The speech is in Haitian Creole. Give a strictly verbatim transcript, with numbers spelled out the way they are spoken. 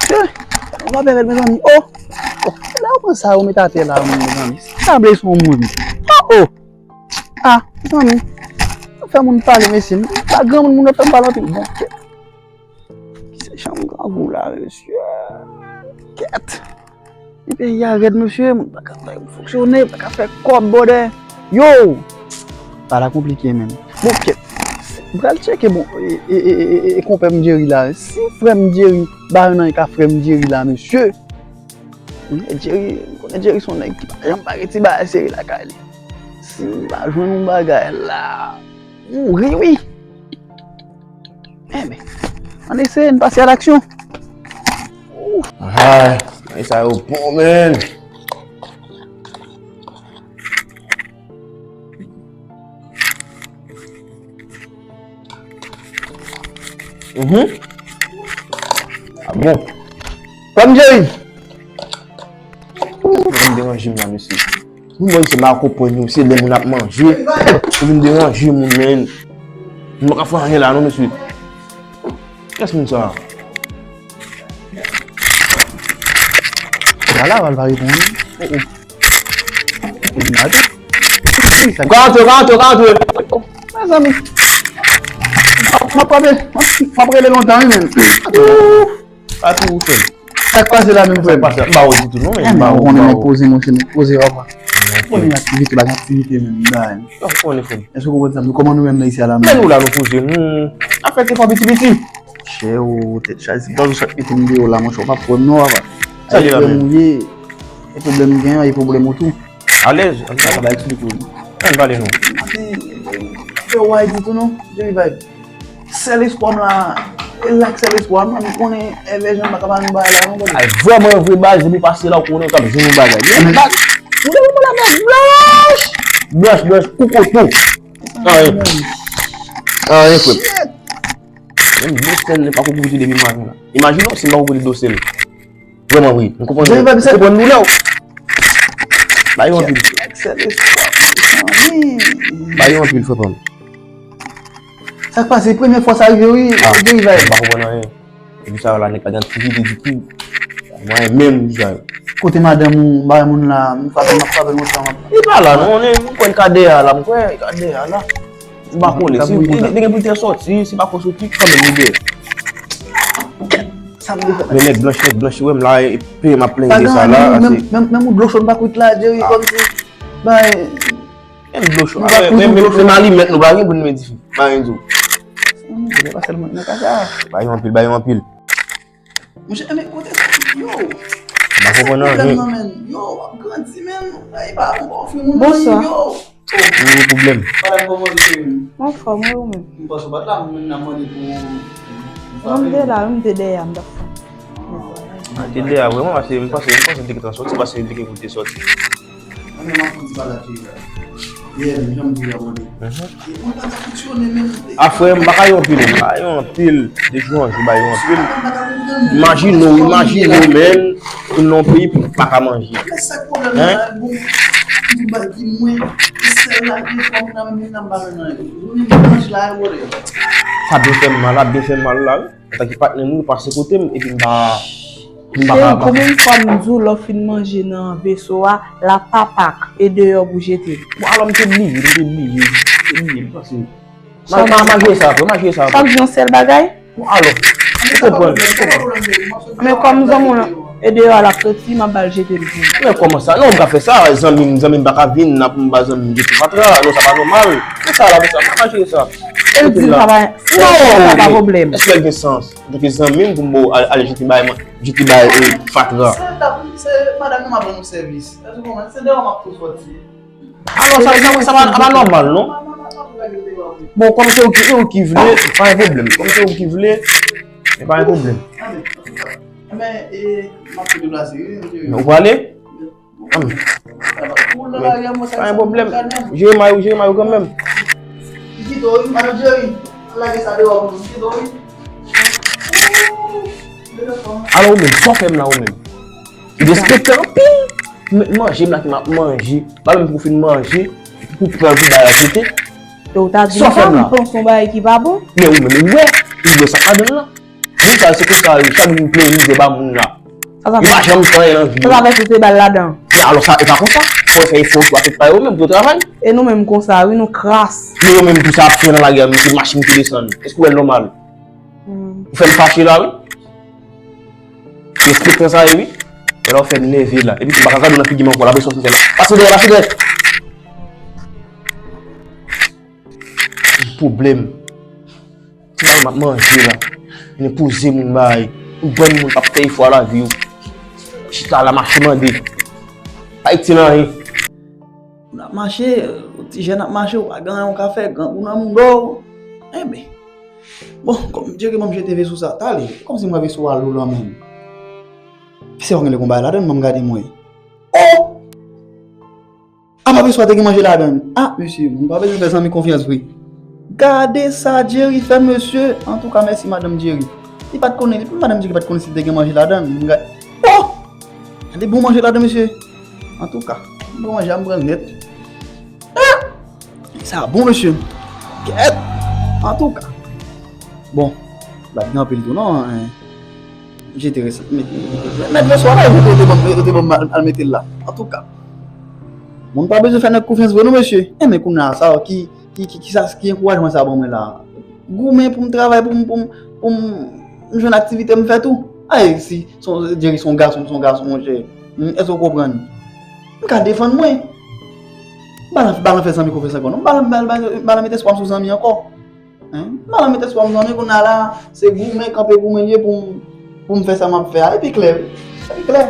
Mesye, yon bagay bèl, mezanmi. Oh! Oh! Lè w pran sa, ou met atè la, mezanmi. Sa vle son moun. Oh! Oh! Ah, mezanmi. Sa fè moun pale, mesye. Pa granmoun, moun yo fè m pale anpil. Bon, kèt. Ki se chanm grangou la, mesye? Kèt. Li peyi a rèd, mesye. Moun pa ka fè fonksyone, pa ka fè kòb, bòdè. Yo! Bagay la konplike, menm. Bon, kèt. M pral tcheke, bon, e, e, e, e, e, e konpè m Jerry la. Si frè m Jerry, ba yon nan ka frè m Jerry la, mesye. Jerry, m konnen Jerry se yon nèg ki pa janm pa gen ti bagay serye lakay li. Si m pa jwenn yon bagay la, mouri wi. Enben, ann eseye, ann pase a laksyon. Ay, ay, sa yo bon, menn. Mhm. Ah bon. Frè m Jerry. Ou vin deranje m la, mesye. Moun mwen se pa konprann yo, se lè moun ap manje. Ou vin deranje moun, menn. Moun pa ka fè anyen la, non, mesye. Kiyès moun sa a? Sa la, al pa reponn. Oh, oh. Ou ka antre, ou ka antre, ou ka antre. Mezanmi. M ap, m ap rele, m ap rele lontan, wi, menn. Pa tou, frè m. Sa k pase la menm, frè m? Sa k pase la? M pa wè ditou, non, menn. M pa wè, ou konnen mwen poze, monchè, mwen poze, papa. Ou konnen aktivite, pa gen aktivite, menm, m ba, menn. Ou konnen, frè m. Èske w konprann sa m di? Kòman nou menm nan isi a la, menm? Men nou la, nou poze, nou ap fè ti fò piti piti. Chè, ou tèt chaje, si gaz ou sot mete m deyò la, monchè, ou p ap kwè m non, papa. Sa li la menm? Ou ye, e pwoblèm m gen an, e pwoblèm ou tou. Alèz, ann pale. Ann pale non. Fè w ay ditou non, Jerry Vibe. Sèl espwa m la, e la k sèl espwa m, m konnen Èvè Jan pa ka ba nou bagay la non, brother. Ay, vrèman vre baz, depi w pase la, ou konnen w t ap jwenn yon bagay. Men baz, ou depi w la nèg blanch, blanch, blanch, kou koton. Anyen. Anyen, frè m. Menm dosèl li pa ko goute depi maten la. Imajine w si m pa ko goute dosèl. Vrèman vre. M konprann, m konprann doulè w. Ba yo anpil. Ba yo anpil, frè pa m. Sa k pase, premye fwa sa rive wi, Jerry Vibe. M pa konprann anyen. Epi sa yo la nèg pa gen aktivite ditou. Mwen menm, sa yo. Kote madanm ou, bay moun la, m frape, m ap frape l monchè, m ap. Li pa la non, m kwè l ka dèyè a la, m kwè l ka dèyè a la. M pa konnen, si li, li gen pou l te sòti, si pa ko sòti, kanmenm li dèyè. Sa m te fè? Men nèg blanch, nèg blanch, wè m la, e peye m ap plenyen de sa la. Menm, menm, menm yon dlo cho m pa kwit la, Jerry, kòmsi, bay. Menm dlo cho. Menm, menm, menm alimèt nou pa gen pou n mete dife. Pa gen di w. Sa m vle pa sèlman nan kaka. Ba yo anpil, ba yo anpil. Monchè, men kote sa yo? M pa konprann anyen. Yo, w ap grandi, menn. Ay, pa bon, pa ofri moun anyen, yo. Bonswa. Ou gen pwoblèm? Madanm, kòman w ye, cheri? M anfòm, wi, ou menm? M panse w pa t la, mwen menm nan mande pou. Non, m te la, wi, m te dèyè a, m t ap fè. Ah, te dèyè a vrèman, paske m panse, m panse l te gentan sòti, paske l te gen pou l te sòti. Mwen menm ap fè yon ti bagay, cheri, la. Yeah, jan m di w la, mande. Mhm. E mwen pa ka fonksyone menm. A, frè m, m pa ka yon anpil, m pa ka yon anpil. De jou an jou, ba yo anpil. Imajine w, imajine w, menn, ou nan yon peyi pou w pa ka manje. Hein? Sa byen fè m mal, ap byen fè m mal la, wi. Antanke patnè m, ou pase kote m, epi m pa, m pa ka. Cheri, konbyen fwa m di w lè w fin manje nan veso a, la pa pak, e deyò pou jete l. Bon, alò m te bliye, m te bliye, m te bliye, m panse. Ma, ma, ma jwe sa, frè, ma jwe sa, frè. Chak jou yon sèl bagay? Bon, alò, ou konprann, ou konprann. Men kòm zanmi w lan, e deyò a l ap soti, m ap ba l jete l pou ou. Men kòman sa? Non, m ka fè sa, zanmi m, zanmi m pa ka vin, n ap m ba zanmi m jete fatra, non, sa pa nòmal. Se sa la, fè sa, ma, ma jwe sa. E l di l sa pa, sa pa pwoblèm. Èske l gen sans? Antanke zanmi m, pou m ba w al, al jete bay, jete bay, e, fatra. Se, se madanm nan m ap rann ou sèvis. Èske w konprann? Se deyò m ap tou sòti. Alò, sa, sa, sa pa, sa pa nòmal, non? Bon, kòm se ou ki, ou ki vle, pa gen pwoblèm. Kòm se ou ki vle, e pa gen pwoblèm. Men, e, m ap deplase, wi, wi. Ou prale? Pa gen pwoblèm. Jere may ou, jere may ou kanmenm. Alò, ou menm, sa w fè m la, ou menm? Ou derespekte anpil. Men manje m la ki m ap manje. Ba menm pou fin manje, pou pè pou bay la jete. E ou ta di m sa, m panse yon bagay ki pa bon. Men ou menm, ou wè, ou wè sa k ladan l lan. Moun sa yo se konsa yo, chak jou yo plerize ba moun la. Sa sa Yo pa fè? janm fè anyen nan vi Sa yo. sa fè sou se bal ladan. Alò sa, e pa konsa. Fò yo fè efò tou a tèt pa yo menm pou yo travay. E nou menm konsa, wi, nou kras. Men yo menm tou sa ap fè nan lari a, men se machin ki desann. Èske w wè l nòmal? Hmm. Ou fè m fache la, wi. Respektan sa ye, wi. E la w fè m nève la. Epi m pa ka gade w nan figi m ankò la, bezwen sòti fè la. Pase dèyè, pase dèyè. Pwoblèm. Ti mal m ap manje la. Vin poze moun bay. Ou bann moun k ap fè efò a lavi yo. Chita la mache mande. Ayiti nan anyen. Moun ap mache, ti jèn ap mache, ou pa gen anyen ou ka fè, grangou nan mouda w. Enben. Bon, kòm Djeri ban m jete ve sou sa, tale. Kòmsi m wè ve sou a lou lan menm. Se pa gen le konba ladann, ban m gade mwen. Oh! Apa ve sou a te gen manje ladann. Ah, mesye, moun pa bezwen fè zanmi konfyans vre. Gade sa Djeri fè, mesye. Antouka, mèsi madanm Djeri. Li pa t konnen, li, madanm Djeri pa t konnen si te gen manje ladann. Moun gade. Oh! Gade bon manje ladann, mesye. Antouka, m pran manje a, m pran l nèt. Ah! Sa bon, mesye. Kèt! Antouka. Bon, pa t gen anpil tou non, hein. Jete res. Mèt, mèt ve sou a la, yo te ban m, yo te ban m al, al mete l la. Antouka. Moun pa bezwen fè nèg konfyans vre non, mesye. Enben kounye a sa, ki, ki, ki, ki sa, ki ankourajman sa ban mwen la? Goumen pou m travay, pou m, pou m, pou m, m jwenn aktivite m fè tou. Ay, si, son, Djeri son gason, son gason, monchè. Hmm, èske w konprann? M ka defann mwen. M pa nan, m pa nan fè zanmi konfyans ankò non. M pa nan, m pa nan, m pa nan mete espwa m sou zanmi ankò. Hein? M pa nan mete espwa m zanmi, kounye a la, se goumen, kanpe goumen l ye pou m, pou m fè sa m ap fè a. Epi klè, epi klè.